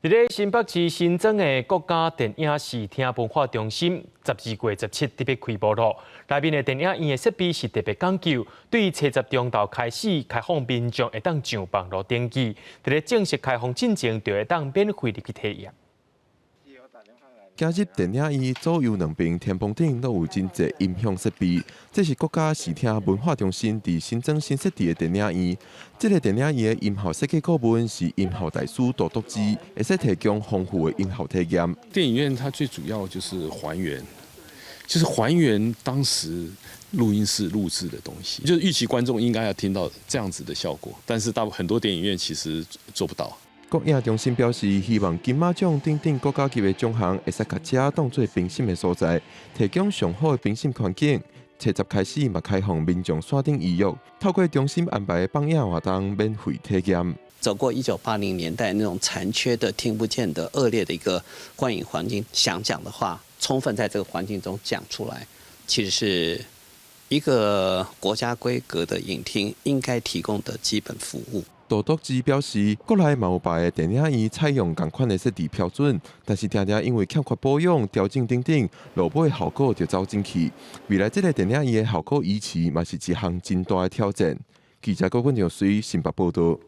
佇咧新北市新增的國家電影視聽文化中心，12月17特別開幕囉。內面的電影院的設備是特別講究，對初十中晝開始開放民眾會當上網路登記，佇咧正式開放進前就會當免費入去體驗。今日電影院左右兩邊天棚頂攏有真濟音響設備，這是國家視聽文化中心佇新莊新設置的電影院。這个電影院的音效設計顧問是音效大師杜篤之，會使提供豐富的音效體驗。電影院它最主要就是還原，就是還原當時錄音室錄製的東西，就是預期觀眾應該要聽到這樣子的效果，但是大部很多電影院其實做不到。國影中心表示，希望金馬獎等等國家級的獎項，會使共遮當做評審的所在，提供上好的評審環境。初十開始嘛開放民眾線頂預約，透過中心安排的放映活動免費體驗。走過1980年代那種殘缺的、聽不見的惡劣的一個觀影環境，想講的話，充分在這個環境中講出來，其實是一個國家規格的影廳應該提供的基本服務。杜篤之表示，國內嘛有別个電影院採用仝款的設置標準，但是定定因為欠缺保養、調整等等，落尾效果就走進去。未來這个電影院的效果維持，嘛是一項真大的挑戰。記者郭冠長隨新北報道。